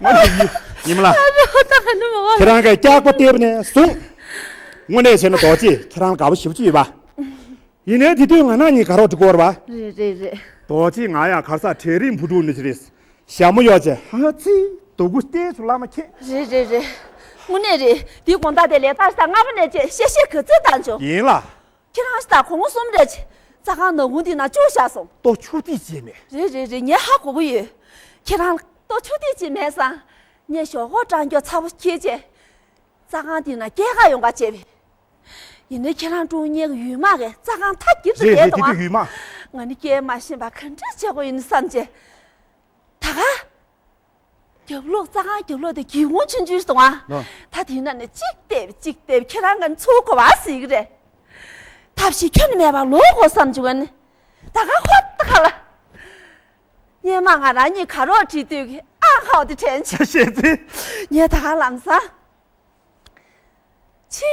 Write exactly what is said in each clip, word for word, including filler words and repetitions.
ངོ་ནས་ཉི་ཉི་མ་ལགས། ཁྱེད་རང་གི་སྐྱག་པ་བལྟས་པ་ནས་བཟུང་། དངོས་གནས་བྱས་ན་རྡོ་རྗེ་ཁྱེད་རང་ལ་དགའ་པོ་ཞེ་པོ་ཅིག་ཡོད་པ། ཡིན་ནའི་དེ་དུས་ང་རང་གཉིས་དགའ་རོགས་འགྲིག་གོ་ར་བ། རེད་རེད་རེད། རྡོ་རྗེ་ང་ཡང་ག་རེ་ཟ་གྲལ་རིམ་བུ་ཕྲུག་ནི་ཅི་རེད། ཞྭ་མོ་གཡོག་བྱས་ཧ་ཙི་སྡུག་གུ་བལྟས་སུ་བླ་མ་ཁྱེད། རེད་རེད་རེད། དངོས་གནས་རེད། དེའི་དགོང་དག་དེ་ལས་ལྟ་ཞིག་དང་སྔ་མོ་ནས་བྱས་ཤེ་ཤེ་ག་ཚོད་བཏང་བྱུང་། ཡིན་ལ། ཁྱེད་རང་ཤི་ད་གོང་གསུམ་རེད། རྩྭ་ཁང་ནག་ཁུང་འདི་ན་བཅུག་བཞག་སོང་། ལྟོ་ཆུ་ཐིགས་ཅིག་མེད། རེད་རེད་རེད། ངས་ཧ་གོ་གི་ཡོད། ཁྱེད་རང་ལ་ལྟོ་ཆུ་ཐིགས་ཅིག་མེད་སང་། ངས་ཞོག་ཁོག་སྐྲང་སྐྱོ་ཚ་པོ་ཁྱེར་བྱས། རྩྭ་ཁང་འདི་ན་སྐྱེལ་ག་ཡོང་ག་བྱས་པས། ཡིན་ནའི་ཁྱེད་རང་ཀྲུང་ཉེ་གི་ཡུལ་དམག་གིས་རྩྭ་ཁང་མཐའ་སྐྱེལ་དུ་རེད་བསྡད་རེད། དེ་དུས་ཡུལ་དམག་ང་ནི་སྐྱེལ་མ་ཤེས་པ་ག་འདྲ་བྱེད་དགོས་ཡིན་བསམ་བྱས། ད་ག་རྒྱབ་ལོགས་རྩྭ་ཁང་རྒྱབ་ལོགས་དེ་སྒེའུ་ཁུང་ཆུང་ཆུང་སོང་ཨ། ལོ། ད་དེའི་ནང་ནས་གཅིག་བལྟས་གཅིག་བལྟས་ཁྱེད་རང་ག་ཚུར་གོ་བ་ཟིག་རེད། ཐབས་ཤེས་ཁྱོན་ནས་མེད་པ་ལོག་གོ་བསམ་བྱུང་ཨ་ནི། ད་ག་ཧོ་ད་ག་ལ། སྙེ་མ་ང་རང་གཉིས་ག་རོགས་བྲིས་དུས་ཀྱི་ཨ་ཁའོ་དེ་དྲན་བྱ། ཤེས་ཚེ། ངས་ད་ག་ལམ་སང་། 亲爱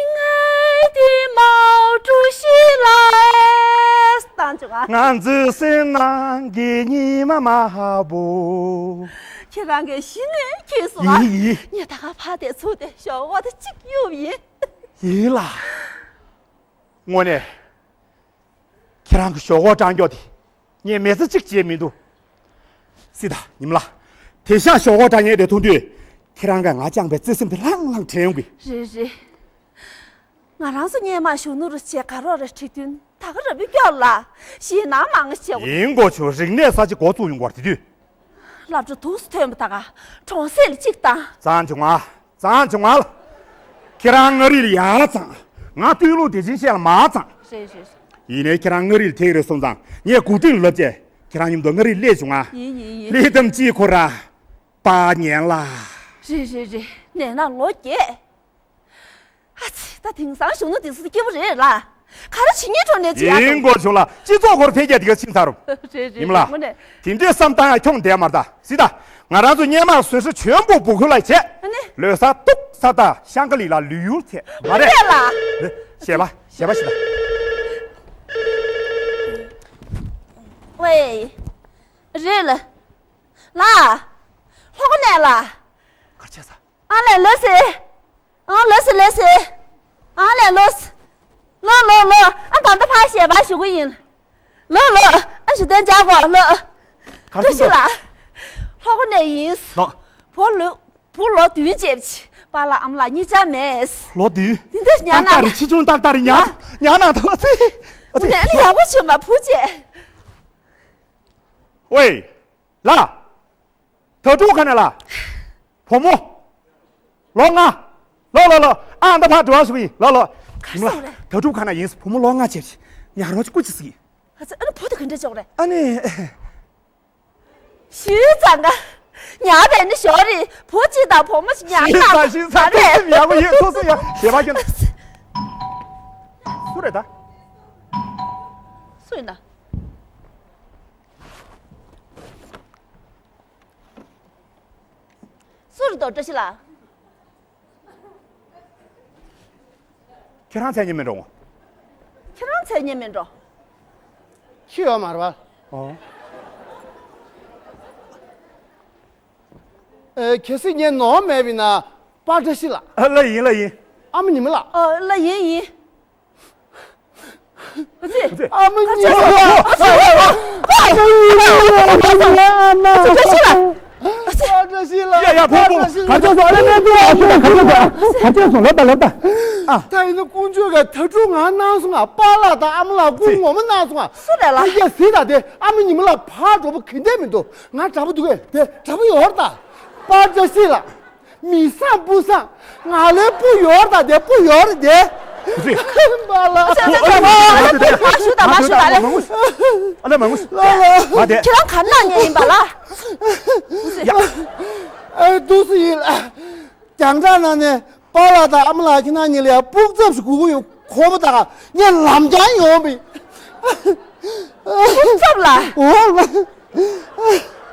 的毛主席啦，当中啊。 ང་ཚོའི་སེམས་ནང་གི་ཉི་མ་དམར་པོ། ཁྱེད་རང་གི་གཞི་ནས་ཁྱེར་སོང་ཨ། ཡིན་ཡིན། ངས་ད་ག་ཕར་དེ་ཚུར་དེ་ཞོག་ཁོག་དེ་གཅིག་གཡུགས་ཡིན། ཡིན་ལ། དངོས་གནས། ཁྱེད་རང་གི་ཞོག་ཁོག་སྐྲང་སྐྱོ་དེ། ངས་མི་ཚེ་གཅིག་བརྗེད་མི་འདུག་སྲིད་ད་ཉི་མ་ལགས། དེང་སང་ཞོག་ཁོག་སྐྲང་མཁན་དེ་མཐོང་དུས། ཁྱེད་རང་གིས་ང་བཅངས་པའི་བརྩེ་སེམས་དེ་ལྷང་ལྷང་དྲན་ཡོང་གི། རེད་རེད། ང་རང་ཚོ་སྔོན་མ་གཞོན་ནུ་རུ་བྱས་དགའ་རོགས་རེ་ཁྲིད་དུས་ད་ག་ར་བུ་སྐྱོར་ལ་ཞེད་སྣང་མང་བྱེད་དགོས། ཡིན་དགོས་བྱུང་། རིག་གནས་གསར་བརྗེ་འགོ་བཙུགས་ཡོང་བར་དེ་དུས། སློབ་གྲྭ་དུས་སུ་ཐོན་པ་ད་ག་གྲོང་གསེབ་ལ་གཅིག་དང་། གཙང་བྱུང་ང་། གཙང་བྱུང་ང་ལ། ཁྱེད་རང་མངའ་རིས་ལ་ཡར་གཙང་། ང་སྟོད་ལུང་བདེ་ཆེན་བཤད་ལ་མར་གཙང་། རེད་རེད་རེད། ཡིན་ནའི་ཁྱེད་རང་མངའ་རིས་ལ་ཐེག་རེ་སོང་ཙང་ངས་གོ་སྒྲིག་ལབ་བྱས་ཁྱེད་རང་མཉམ་དུ་མངའ་རིས་སླེབས་བྱུང་ང་། ཡིན་ཡིན་ཡིན། སླེབས་དམ་ཅི་ཁོ་ར། པ་ཉན་ལ། རེད་རེད་རེད། ནས་ན་ལོ་བརྒྱད། ཨ་ཙི། ད་དེང་སང་གཞོན་ནུ་དེ་ཚོ་སྐྱིད་པོ་རེད་ལ། ག་རེ་བྱེད་ཉེས་འགྲོ་ནས་བྱེད་ཡ་ཡིན་དགོས་བྱུང་ལ། སྤྱི་ཚོགས་སྐོར་འཕེལ་རྒྱས་དེ་ག་ཕྱིན་ཚར་རུ། རེད་རེད་ཡིན་མ་རེད། ལ། དངོས་གནས། དེ་འདྲའི་བསམ་སྟངས་ཡང་ཁྱོང་བསྡད་མ་རེད་ད། སྲིད་ད། ང་རང་ཚོ་སྔོན་མ་བཟོས་ས་ཆེན་པོ་བུ་ཁུ་ལ་བྱས། ཨ་ནི། ལོ་གསར་ཏོག་ཙམ་ད་ཤང་ཀ་ལི་ལ་ལུས་ཡུལ་བྱས་མ་རེད། རེད་ལ། རེད། ཞེས་པ་ཞེས་པ་ཞིག་ད། ཝེ། རེད་ལ། ལ། ལྷོ་ཁ་ནས་ལ། གར་བྱས་ས། ཨ་ལས་ལོས་སི། ཨ་ལོས་སི་ལོས་སི། ཨ་ལས་ལོས། ལོ་ལོ་ལོ། ཨ་ད་ལྟ་ཕར་ཞལ་པར་ཞུ་གི་ཡིན། ལོ་ལོ། ཨ་ཞུ་དན་ཅག་གོ་ལོ། གར་སོང་ཞིག་ལ། ལྷོ་ཁ་ནས་ཡིན། ལོ། བུ་ལོ། བུ་ལོ་བདུན་བྱེད་ཅི། པཱ་ལགས་ཨ་མ་ལགས་གཉིས་ཆ་མེད། ལོ་བདུན། འདི་འདྲ་ཉག་ན། ཏག་ཏག་རེད། ཆེ་ཆུང་ཏག་ཏག་རེད། ཉག་ཉག་ན་ཐོག་ཚེ། ཨ་ཙི། ནས་ཡག་པོ་བྱུང་མ་བུ་བྱེད། ཝེ། ལ། ད་ཕྲུག་ག་ནས་ལ། བུ་མོ། ལོ་ལྔ། ལོ་ལོ་ལོ། ཨ་ད་ཕར་འགྲོ་བ་ཞུ་གི་ཡིན། ལོ་ལོ། ག་རེ་ཟེར་རེད། ད་ཕྲུག་ག་ནས་ཡིན། བུ་མོ་ལོ་ལྔ་བྱས་ཅི། ཉག་རོགས་ཀྱི་སྐུ་ཅི་ཟིག་ཡིན། ཨ་ཙི། ཨ་ནི་བུ་དེ་ག་འདྲ་ཅོག་རེད། ཨ་ནི། ཞུས་ཙང་ག་ཉག་པས་ནི་ཞོར་རེད། བུ་གཅིག་དང་བུ་མོ་གཅིག་ཉག་ན་ཞུས་ཙང་ག་རེད། ཡག་པོ་ཡིན། ཐུགས་སུ་ཡ་ཞེས་པ་ཀྱང་། སུ་རེད་ད། སུ་ཡིན་ན། སུ་རེད་དོ། བཀྲ་ཤིས་ལགས། ཁྱེད་རང་མཚན་སྙན་མིན་འགྲོ། ཁྱེད་རང་མཚན་སྙན་མིན་འགྲོ། ཤི་ཡོད་མ་རེད་པ། ཨོ། ཨེ། གལ་སྲིད་ངས་ནོར་མེད་པ་ཡིན་ན་པཱ་བཀྲ་ཤིས་ལགས། ཨ་ལགས་ཡིན། ལགས་ཡིན། ཨ་མ་ཉི་མ་ལགས། ཨ་ལགས་ཡིན་ཡིན། ཨ་ཙི། ཨ་མ་ཉི་མ་ལགས། ཨ་ཙི། བཀྲ་ཤིས་ལགས། ཡ་ཡ། བུ་བུ། གར་ཆགས་སོང་། ཨ་ལེ་ལེ་ལེ། གར་ཆགས་སོང་། གར་ཆགས་སོང་། ལབ་ད་ལབ་ད། ཨ། ད་ཡིན་ན་ཀུན་སྤྱོད་ག་ད་ཕྲུག་ང་གནང་སོང་ང་། པཱ་ལགས་དང་ཨ་མ་ལགས་སྐུ་ངོ་མ་གནང་སོང་ང་། སུ་རེད་ལགས། ད་ཡ་ཟིག་ད་དེ་ཨ་མ་ཉི་མ་ལགས་ཕར་འགྲོ་བ་གི་འདོད་མི་འདུག་ང་འདྲ་པོ་འདུག་གས། དེ་འདྲ་པོ་ཡོད་རེད་ད། པཱ་བཀྲ་ཤིས་ལགས། མི་བཟང་བུ་བཟང་། ང་ལས་བུ་ཡོད་རེད་ད། དེ་བུ་ཡོད་རེད་དེ། པཱ་ལགས། མ་ཞུ་ད། མ་ཞུ་ད་ལེ། ཨ་ལེ་མ་ངུ། ལགས་ལགས། མ་དེ། ཁྱེད་རང་ག་ནས་ཡིན་པ་ལགས། ཡ། ཨ། འདུག་སེ་ཡིན་ལགས། རྒྱང་བསྒྲགས་ནང་ནས་པཱ་ལགས་དང་ཨ་མ་ལགས་ཁྱེད་རང་གཉིས་ལ་ཡ་སྤུག་ཚབ་ཞིག་དགོས་ཀྱི་ཡོད། གོ་བ་ད་ག་ངས་ལམ་རྐྱང་ཡོང་བས། སྤུག་ཚབ་ལགས། འོ་ལགས།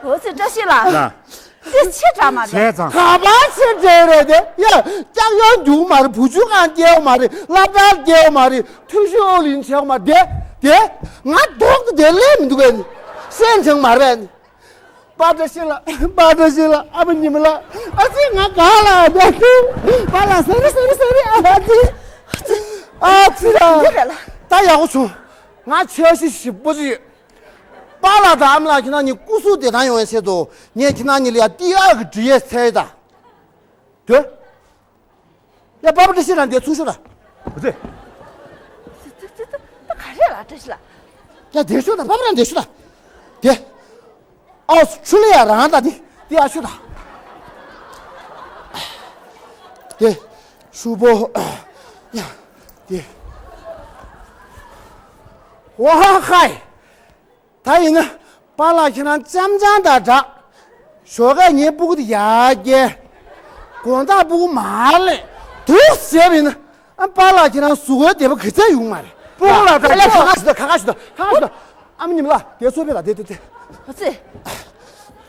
འོ་ཙི། བཀྲ་ཤིས་ལགས། ལགས། དེ་ཆེ་དྲགས་མ་རེད། བྱས་ཙང་། ག་པར་ཆེ་དྲགས་རེད་དེ། ཡ། ལྕགས་ཡང་རྒྱུག་མ་རེད། བུ་ཆུང་ཁང་སྐྱེལ་མ་རེད། སློབ་གྲྭར་སྐྱེལ་མ་རེད། ཐུགས་ཤོར་ཨོ་ལིན་བྱས་མ་རེད་དེ། དེ་ང་ལྡོག་ཏུ་དེ་སླེབས་མི་འདུག་གས། ཤེས་བྱུང་མ་རེད། པ་བཀྲ་ཤིས་ལགས། པ་བཀྲ་ཤིས་ལགས། ཨ་མ་ཉི་མ་ལགས། ཨ་ཙི་ང་ག་ལ་བསྡད་ཀྱི། པ་ལགས། སོ་རི་སོ་རི་སོ་རི། ཨ་ཙི། ཨ་ཙི་ལགས། འདི་རེད་ལགས། ད་ཡག་པོ་བྱུང་། ང་འཆར་གཞི་ཞིབ་པོ་ཅིག་ཡོད། པ་ལགས་དང་ཨ་མ་ལགས་ཁྱེད་རང་གཉིས་སྐུ་གཟུགས་བདེ་ཐང་ཡོང་བའི་ཆེད་དུ་ངས་ཁྱེད་རང་གཉིས་ལ་ཡ་ཏི་ཨར་གྱི་འབྲི་ཡས་འཚོལ་ཡོད་ད། དེ། ཡ། པ་པ་བཀྲ་ཤིས་རང་འདིར་ཚུར་ཤོག་ད། འོ་ཙི། ཙི་ཙི་ཙི་ཙི། ད་ག་རེ་ལགས་བཀྲ་ཤིས་ལགས། ཡ་འདིར་ཤོག་ད། པ་པ་རང་འདིར་ཤོག་ད། དེ། ཨོ་ཆུ་ལི་ཡ་རང་ད། དེ་དེ་ཡར་ཤོག་ད། དེ་ཤུ་པོ། ཡ་དེ། ཝ་ཧ་ཧའི། ད་ཡིན་ན་པཱ་ལགས་ཁྱེད་རང་ཅམ་ཅམ་དང་འདྲ། ཞོགས་ཀས་ངའི་སྤུ་གུ་དེ་ཡར་བསྐྱལ། དགོང་དག་སྤུ་གུ་མར་ལེན། འདུག་བྱས་པ་ཡིན་ན་ཨ་པཱ་ལགས་ཁྱེད་རང་གཟུགས་པོའི་བདེ་པོ་ག་ཚད་ཡོང་མ་རེད། སྤུ་གུ་ལ་ད་ཁ་ཁ་ཞིག་ད། ཁ་ཁ་ཞིག་ད། ཁ་ཁ་ཞིག་ད། ཨ་མ་ཉི་མ་ལགས་དེ་ཚོ་ཕེབས་ད། དེ་དེ་དེ། ཨ་ཙི།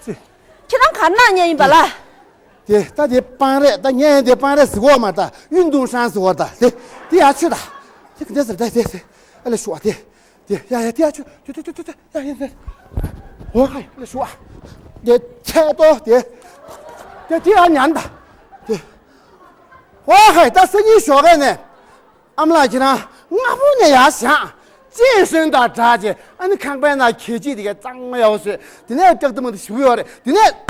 ཙི། ཁྱེད་རང་ག་ན་ཉལ་ཡིན་པ་ལགས། དེ་ད་དེ་སྤང་རེད། ད་ངས་དེ་སྤང་རེད་ཟེར་གོ་མ་ད། ཡུན་ཏུང་ཧྲང་ཟེར་གོ་ད། དེ་དེ་ཡར་ཆུ་ད། དེ་ག་འདྲ་ཟེར། ད་དེ་དེ་ཨ་ལས་ཤུ་ཨ། དེ་དེ་ཡ་ཡ་དེ་ཡར་ཆུ། དེ་དེ་དེ་དེ་དེ་ཡ་ཡ་དེ། འོ་ཧ་ཡ་ལས་ཤུ་ཨ། དེ་ཆད་དོ། དེ་དེ་དེ་ཡར་ཉན་ད། དེ་འོ་ཧ་ཡ། ད་སང་ཉིན་ཞོགས་ཀས་ནས། ཨ་མ་ལགས་ཁྱེད་རང་སྔ་པོ་ནས་ཡར་བཞེངས། ཅེས་གསོན་དང་འདྲ་བྱས། ཨ་ནི་ཁང་པའི་ནང་གད་ཕྱིས་དེ་གས་གཙང་མ་ཡག་པོ་བཟོས། དེ་ནས་སྐྲག་དུ་མ་དུ་ཞིག་ཡོད་རེད། དེ་ནས་